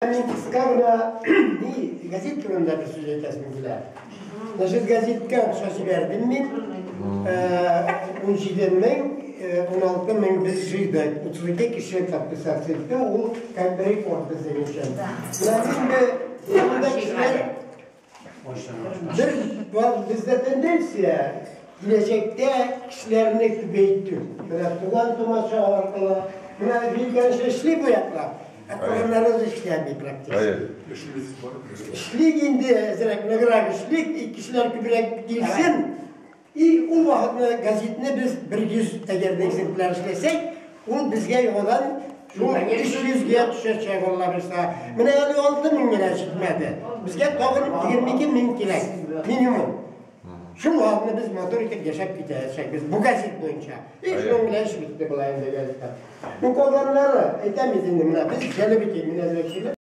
Мин кыска гына ни газет турында бер сүз әйтәсем килә. Значит, газетка акча җибәрдем мин. 17 мең, 16 мең без җыйдык. 32 кеше подписаться итте. Ул как бы рекорд безнең өчен. Менә инде монда кешеләр Бер бар бездә тенденция киләчәктә кешеләрне күбәйтү. Менә туган тумача аркылы, менә мин, конечно, эшли бу яклап, ә калганнары эшләми практически. Эшлик инде, әзрәк ныграк эшлик, и кешеләр күбрәк килсен. И ул вакытны газетны без 100 әгәр дә экземпляр эшләсәк, ул безгә яңадан шул 300 гә төшәчәк, Алла бирса. Менә әле 6000 генә җитмәде. Безгә тагын 22 мең кирәк, минимум. Шул вакытны без матур итеп яшәп китәчәкбез бу газет буенча. И шуның белән эш бетте була инде газетта. Ну, калганнары, әйтәм бит инде, менә без җәлеп итик, менә әзрәк сөйләп.